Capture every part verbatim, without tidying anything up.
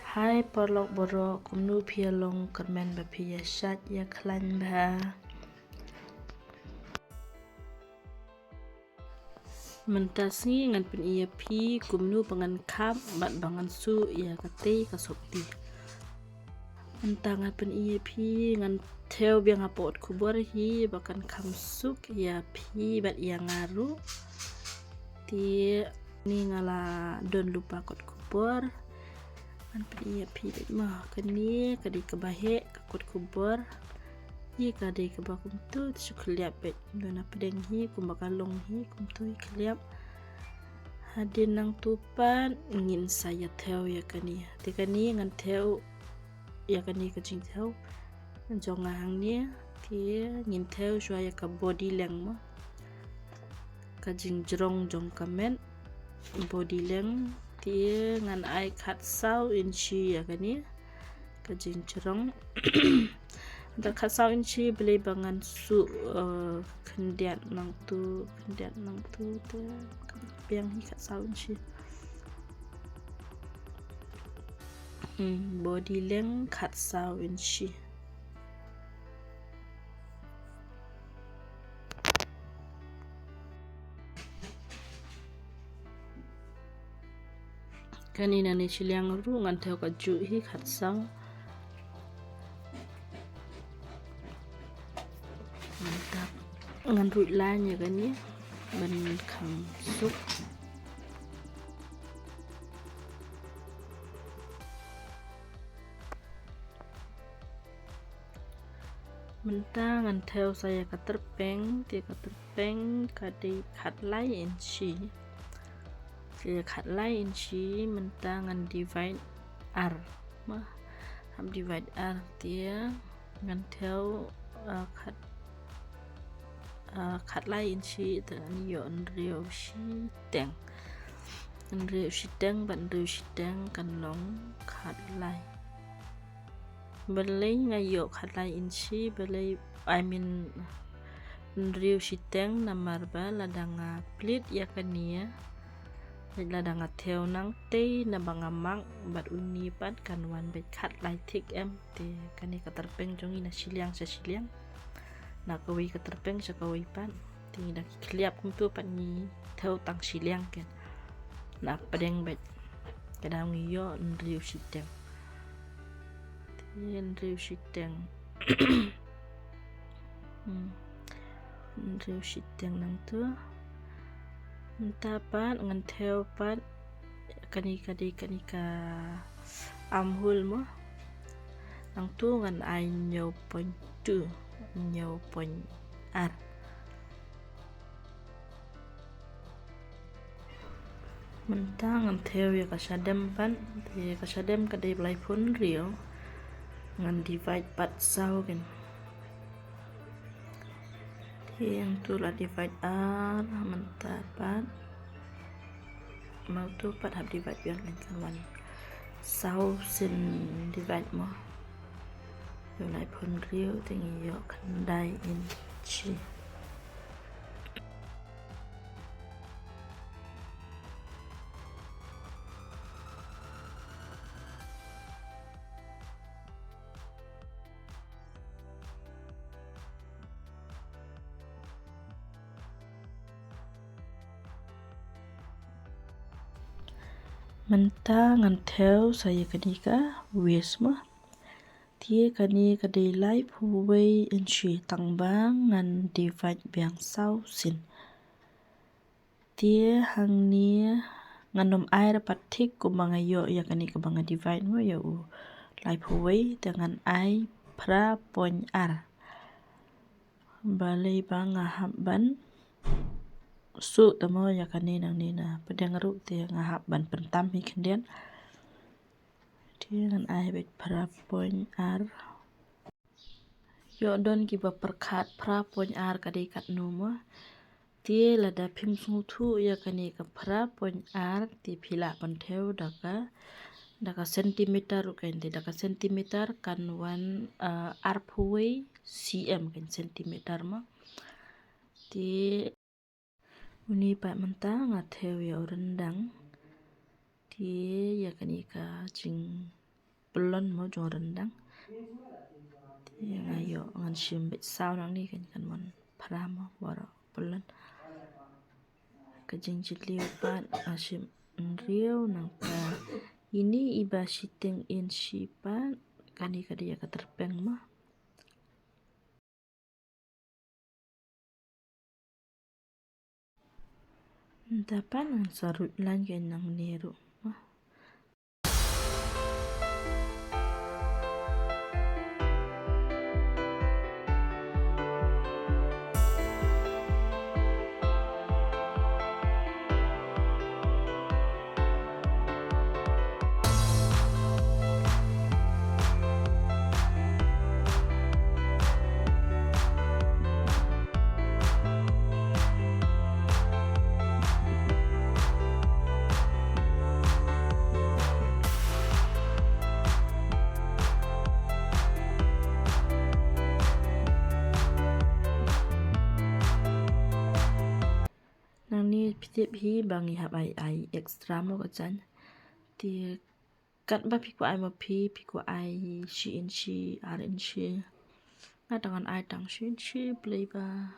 Hai paralok baroh, kumno phi ïa long, kyrmen ba phi ïa shait ïa khlaiñ bha. Mynta sngi ngan pyni ïa phi kumno ba ngan khap bad ba ngan suh ïa katei ka sopti. Mynta ngan pyni ïa phi, ngan thew biang ha kot khubor hi ba kan kham suk ïa phi bad ïa nga ruh. Te ni nga la don lypa kot khubor. Ngan pyni ïa phi bad ma kane ka dei kaba heh ka kot khubor. Hi ka dei kaba kumtu, te shu khylliap bad don na pdeng hi kumba ka long hi kumtu hi khylliap. Hadien nangtu pat ngin sa ïa thew ïa kane. Te kane ngan thew ïa kane ka jingthew jong nga hangne. Te ngin thew shuwa ïa ka body length mo. Ka jingjrong jong ka met, body length. Te ngan ai khatsaw inshi ïa kane ka jingjrong. Te khatsaw inshi balei ba ngan suh, eh, khyndiat nangtu, khyndiat nangtu te biang hi khatsaw inshi. Hmm, body length khatsaw inshi. Kane nangne shiliang ruh ngan thew kajuh hi khatsaw. Ngan ruh lai ïa kane ban kham suk. Mynta ngan thew sa ïa ka tyrpeng, te ka tyrpeng ka dei khatlai inshi. Te khatlai inshi mynta ngan divide ar. Ma, hap divide ar te ngan thew, ah, khat, ah, khatlai inshi te ngan ïoh hynriew shiteng. Hynriew shiteng bad hynriew shiteng kan long khatlai. Balei nga ïoh khatlai inshi, balei, I mean, hynriew shiteng namar ba lada nga plie ïa kane, lada nga thew nangtei naba nga mak bad une pat kan wan beit khatlai thik em, te kane ka tyrpeng jong ngi na shiliang sha shiliang, na kawei ka tyrpeng sha kawei pat. Te ngi da ki khylliap kumtu pat ngi thew tang shiliang ken. Na pdeng beit. Ka daw ngi ïoh hynriew shiteng. Te hynriew shiteng. Hmm. Hynriew shiteng nangtu. Mynta pat ngan thew pat kane ka dei kane ka armhole mo. Nangtu ngan ai hynñiew point two, hynñiew point ar. Mynta ngan thew ïa ka shadem pat, ïa ka shadem ka dei laiphew hynriew. Ngan divide pat saw ken. Te hangtu la divide ar, mynta pat. Nangtu pat hap divide biang ken, kan wan saw sien divide mo. Ïoh laiphew hynriew te ngi ïoh khyndai inshi. Mynta ngan thew sa ïa kane ka waist mo. Te kane ka dei laiphew wei inshi, tang ba ngan divide biang saw sien. Te hangne ngan ym ai ra pat thik kumba nga ïoh ïa kane kaba nga divide mo ïa u laiphew wei, te ngan ai phra point ar. Balei ba nga hap ban suh te mo ïa kane nangne na pdeng ruh te nga hap ban pyntam hi khyndiat. Te ngan ai beit phra point ar. Ïoh don kiba pyrkhat phra point ar ka dei katno mo. Te lada phim sngewthuh ïa kane ka phra point ar te phi lah ban thew da ka, da ka centimeter ruh kein, te da ka centimeter kan wan, ah, arphew wei cm kein, centimeter mo. Te une pat mynta nga thew ïa u ryndang. Te ïa kane ka jing Pylon mo jong ryndang. Te nga ïoh ngan shim beit saw nangne kan kan mon phra mo baroh pylon. Ka jingjylliew pat nga shim hynriew nangta ine iba shiteng in shi pat kane ka dei ïa ka tyrpeng mo. Nta pat ngan sa ruh lain ka nangne ruh. Nangne phi tip hi ba ngi hap ai ai extra mo ka jan. Te katba phi kwah ai mo phi, phi kwah ai shi inshi, ar inshi. Nga tang ngan ai tang shi inshi, balei ba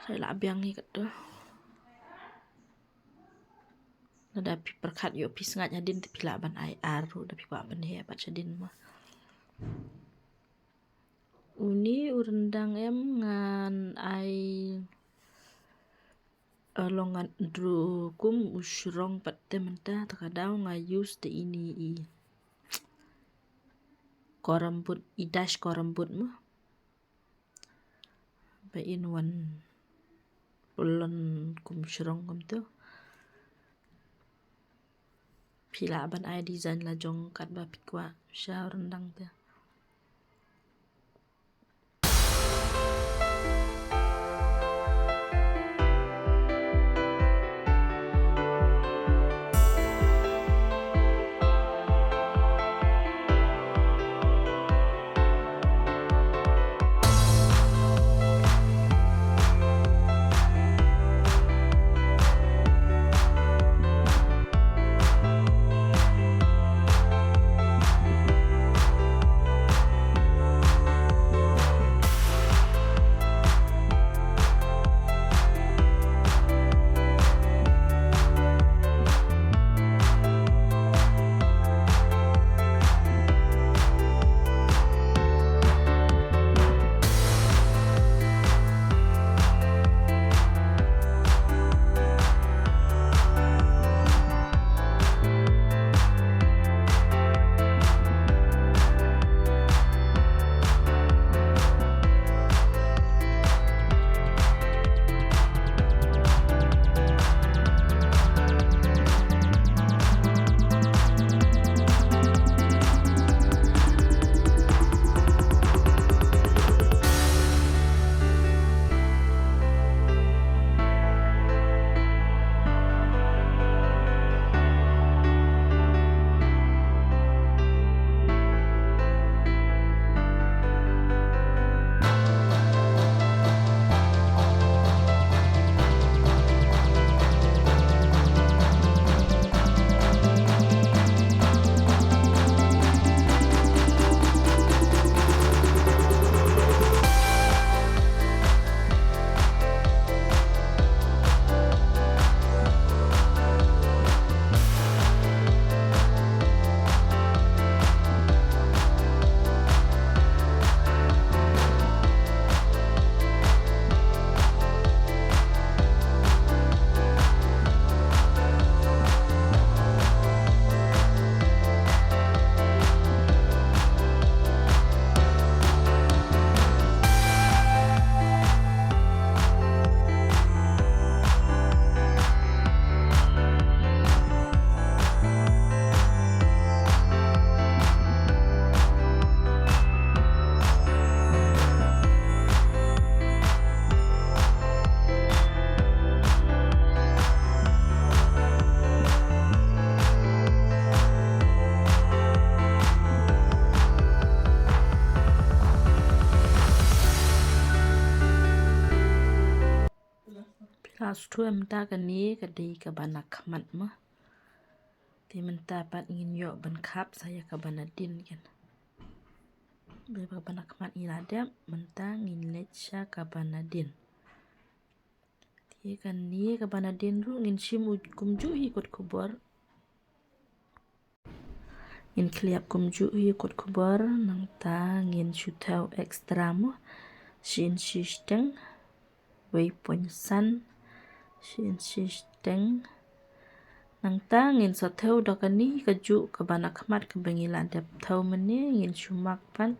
sa la biang hi katto. Lada phi pyrkhat ïoh phi sngaid hadien te phi lah ban ai ar ruh da phi kwah ban heh pat shadien mo. Une u ryndang em ngan ai, eh, long ngan draw kum u shrong pat te mynta, te ka daw nga use te ine i korambut, i dash korambut mo. Ba in wan pylon kum shrong kumto. Phi lah ban ai design la jong katba phi kwah sha u ryndang te. Phi la sngewthuh mynta kane ka dei kaba na khmat mo. Te mynta pat ngin ïoh ban khap sa ïa kaba nadien kan. Ba kaba na khmat ngi la dep, mynta ngin leit sha kaba nadien. Te kane kaba nadien ruh ngin shim u kumjuh hi kot khubor. Ngin khliap kumjuh hi kot khubor, nangta ngin shu thew extra mo. Shi inshi shiteng, wei point san, shi inshi shiteng. Nangta ngin sa thew da kane kajuh kaba na khmat kaba ngi la dep thew mynne, ngin shu mark pat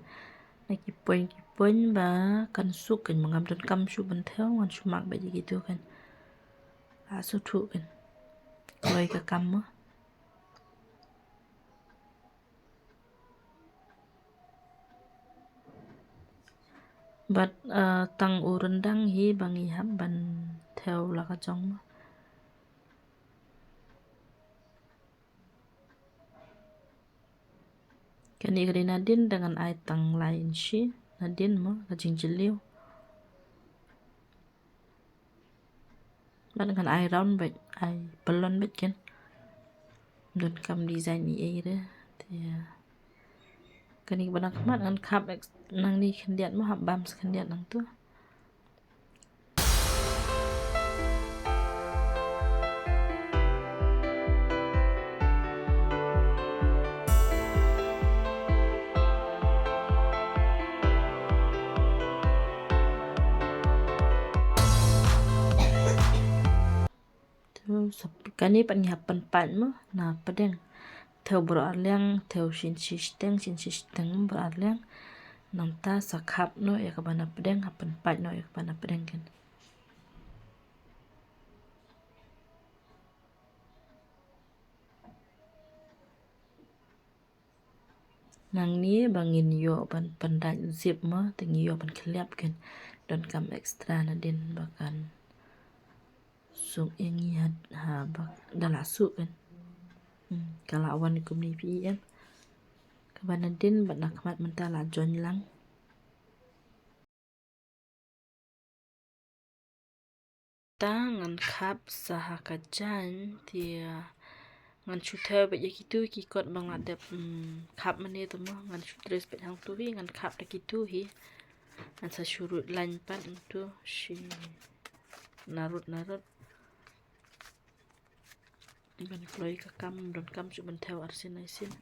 na ki point ki point ba kan suk kan, ma ngam donkam shuh ban thew, ngan shu mark beit ïa kitu kan. La shu thuh kan. Kloi ka kam mo. Bad, eh, tang u ryndang hi ba ngi hap ban thew la ka jong mo. Kane ka dei nadien, da ngan ai tang lai inshi nadien mo, ka jingjylliew. Bad ngan ai round beit, ai pylon beit kan. Donkam design ei ei re. Te kane kaba na khmat ngan khap ex-, nangne khyndiat mo, hap bam sa khyndiat nangtu. Te sa kane pat ngi hap pynpait mo na pdeng. Thew baroh arliang, thew shi inshi shiteng, shi inshi shiteng baroh arliang. Nangta sa khap noh ïa kaba na pdeng, hap pynpait noh ïa kaba na pdeng kan. Nangne ba ngin ïoh ban pyndait zip mo, te ngi ïoh ban khliap kan. Donkam extra nadien ba kan suk ïa ngi ha, ha ba da la suk kan. Hmm, ka la wan kumne phi ïa. Kaba nadien bad na khmat mynta la join lang. Ta ngan khap sa ha ka jaiñ, te ngan shu thew beit ïa kitu ki kot ba nga la dep, mm, khap mynne tu mo, ngan shu trace beit hangtu hi, ngan khap da kitu hi. Ngan sa shu rut line pat hangtu shi narud narud. Ban kloi ka kam, donkam shuh ban thew arsien aisien.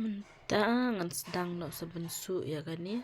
Mynta ngan sdang noh sa ban suh ïa kane.